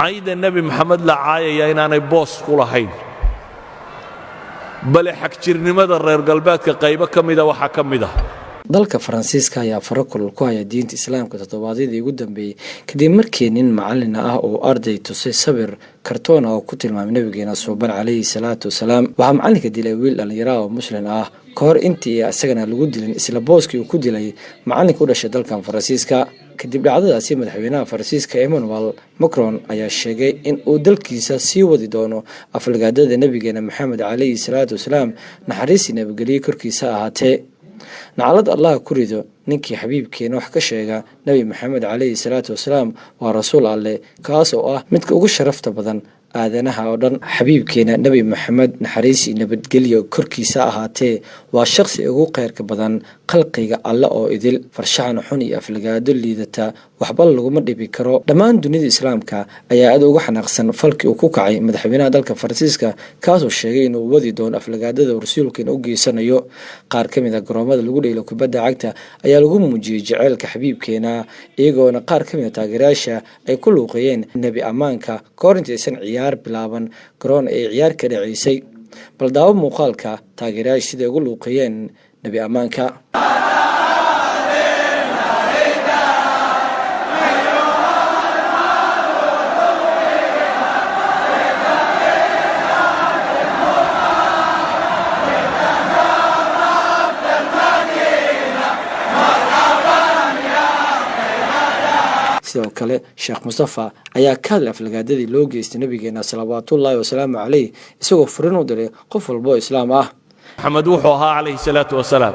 Cayda Nebi Maxamed la caayaya inaanay boos ku lahayn, bale xagjirnimada reer galbeedka qaybo ka mida waxaa ka mid ah. Dalka Faransiiska ayaa faro kulul ku haya diinta Islaamka toddobaadyadii ugu dambeeyey, kadib markii nin macalin ah oo arday tusay sawir kartoon ah oo ku tilmaamay Nabigeena suuban, calayhi salaatu wasalaam. Waxaa macalinka dilay wiil dhallinyaro ah oo Muslim ah, ka hor intii isagana lagu dilin isla booskii uu ku dilay macalinka u dhashay dalkan Faransiiska. Kadib dhacdadaasi, madaxweynaha Faransiiska Emmanuel Macron ayaa sheegay in uu dalkiisa sii wadi doono aflagaadada Nabigeena Maxamed, calayhi salaatu wasalaam, naxariisii nabadgelyo korkiisa ahaatee. Nacalad Allah ku rido ninkii xabiibkeena wax ka sheega. Nebi Maxamed, calayhi salaatu wasalaam, waa rasuul Alleh, kaas oo ah midka ugu sharafta badan aadanaha oo dhan. Xabiibkeena Nebi Maxamed, naxariis iyo nabadgelyo korkiisa ahaatee, waa shaqsi ugu kheyrka badan khalqiga Alle oo idil. Farshaxan xun iyo aflagaado liidata waxba laguma dhibi karo. Dhammaan dunida Islaamka ayaa aad uga xanaaqsan falkii uu ku kacay madaxweynaha dalka Faransiiska, kaasoo sheegay inuu wadi doono aflagaadada rasuulkeena u geysanayo. Qaar ka mid ah garoomada lagu dheelo kubadda cagta ayaa lagu muujiyey jaceylka xabiibkeena, iyagoona qaar ka mid ah taageerayaasha ay ku luuqeeyeen nebi ammaanka kahor intaysan ciyaar bilaaban garoon ay ciyaar ka dhaceysay. Bal daawo muuqaalka taageerayaasha siday ugu luuqeeyeen nebi ammaanka. Sidoo kale, Sheekh Mustafa ayaa ka hadlay aflagaadadii loo geystay nabigeena, salawaatullaahi wasalaamu calayh, isagoo furin u diray qof walba oo Islaam ah. Maxamed wuxuu ahaa, calayhi salaatu wasalaam,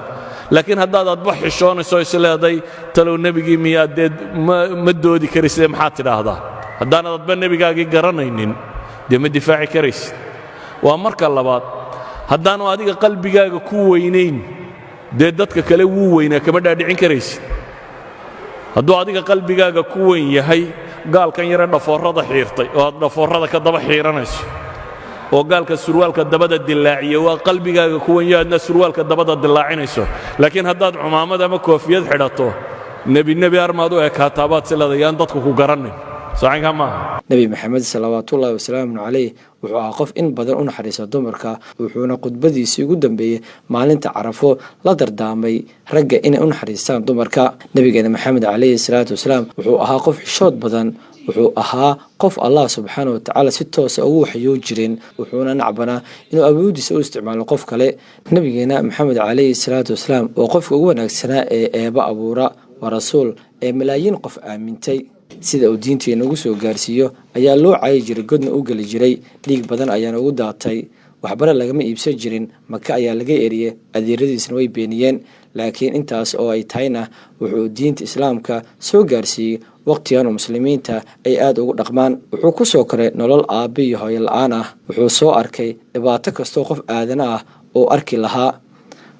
laakiin haddaad adba xishoonayso, isleeday talow nebigii miyaad dee ma doodi karaysidee, maxaad tidhaahdaa? Haddaanad adba nebigaagii garanaynin, dee ma difaaci karaysid. Waa marka labaad, haddaanu adiga qalbigaaga ku weynayn, dee dadka kale wuu weynaa kama dhaadhicin karaysid. Hadduu adiga qalbigaaga ku weyn yahay gaalkan yare dhafoorrada xiirtay oo aad dhafoorrada ka daba xiiranayso, oo gaalka surwaalka dabada dilaaciya waa qalbigaaga ku weyn yahay, adna surwaalka dabada dilaacinayso, laakiin haddaad cumaamad ama koofiyad xidhato, nebi nebi armaad u ekaataa baad si leedayaan dadku ku garannin. Sacankaa maaha. Nebi Maxamed, salawaatullaahi wasalaamu caleyh, wuxuu ahaa qof in badan u naxariista dumarka, wuxuuna khudbadiisii ugu dambeeyey maalinta Carafo la dardaamay ragga inay u naxariistaan dumarka. Nabigeena Maxamed, calayhi salaatu wasalaam, wuxuu ahaa qof xishood badan. Wuxuu ahaa qof Allah subxaana wa tacaala si toosa ugu waxyoo jirin, wuxuuna nacbanaa inuu awoodiisa u isticmaalo qof kale. Nabigeena Maxamed, calayhi salaatu wasalaam, waa qofka ugu wanaagsanaa ee Eeba abuura. Waa rasuul ee malaayiin qof aamintay. Sida uu diinteena ugu soo gaarsiiyo ayaa loo caayi jiray, godna u geli jiray, dhiig badan ayaana ugu daatay, waxbana lagama iibsan jirin. Maka ayaa laga eriyey, adeeradiisna way beeniyeen, laakiin intaas oo ay tahayna wuxuu diinta Islaamka soo gaarsiiyey waqtigan oo muslimiinta ay aada ugu dhaqmaan. Wuxuu ku soo koray nolol aabbe iyo hooyo la-aan ah. Wuxuu soo arkay dhibaato kastoo qof aadana ah oo arki lahaa.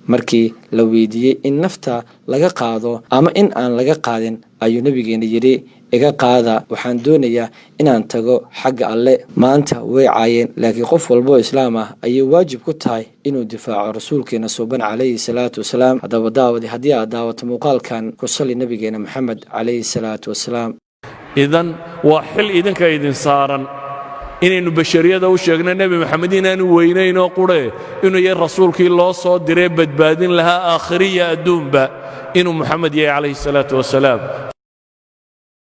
Markii la weydiiyey in nafta laga qaado ama in aan laga qaadin, ayuu nabigeena yidhi: "Iga qaada, waxaan doonayaa inaan tago xagga Alle." Maanta way caayeen, laakiin qof walboo Islaam ah ayay waajib ku tahay inuu difaaco rasuulkeena suuban, calayhi salaatu wasalaam. Haddaba daawadi, haddii aad daawato muuqaalkan, ku sali nabigeena Maxamed, calayhi salaatu wasalaam. Idan waa xil idinka idin saaran inaynu bashariyada u sheegno Nebi Maxamed inaanu weynaynoo qurhe, inuu yahay rasuulkii loo soo diree badbaadin lahaa aakhiriya adduunba, inuu Moxamed yahay, calayhi salaatu wasalaam.